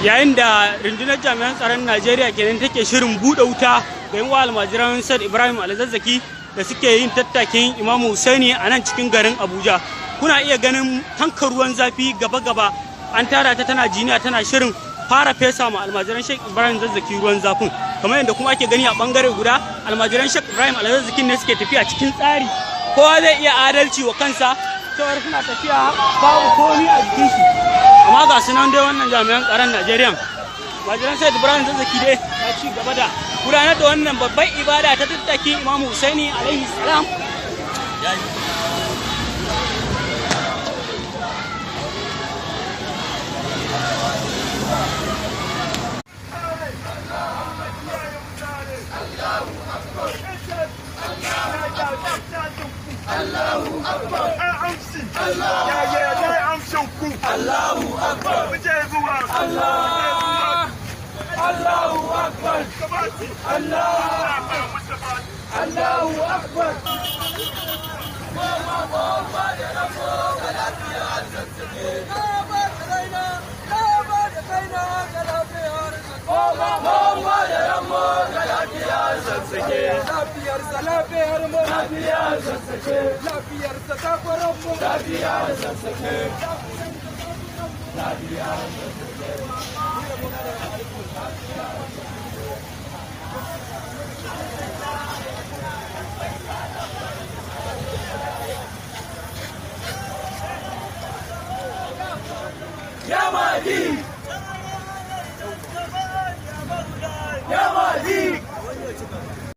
Yayin da rundunar jami'an tsaron Najeriya kenan take shirin buɗe wuta ga yan almajiran Said Ibrahim Alzazzaki da suke yin tattakin Imam Husaini a nan cikin garin Abuja. Kuna iya ganin tankar ruwan zafi gaba-gaba an tara ta, tana jiniya, tana shirin fara fesa ma almajiran Sheikh Ibrahim Zazzaki ruwan zafin. Kamar yadda kuma ake gani, a bangare guda almajiran Sheikh Ibrahim Alzazzakin ne suke tafiya cikin tsari. Kowa zai iya adalci wa kansa cewar suna tafiya babu komi a jikinsu, amma ga su nan dai wannan jami'an tsaron Najeriya. Almajiran Said Ibrahim Zazzaki dai ya ci gaba da gudanar da wannan babban ibada ta tattakin Imam Husaini alaihi salam. Allahu Akbar. Allah Allahu Akbar. Allah Allahu Akbar. Lafiyarsa lafiyar mu, lafiyar Zazzake, lafiyarsa takwaran mu, lafiyar Zazzake, lafiyar.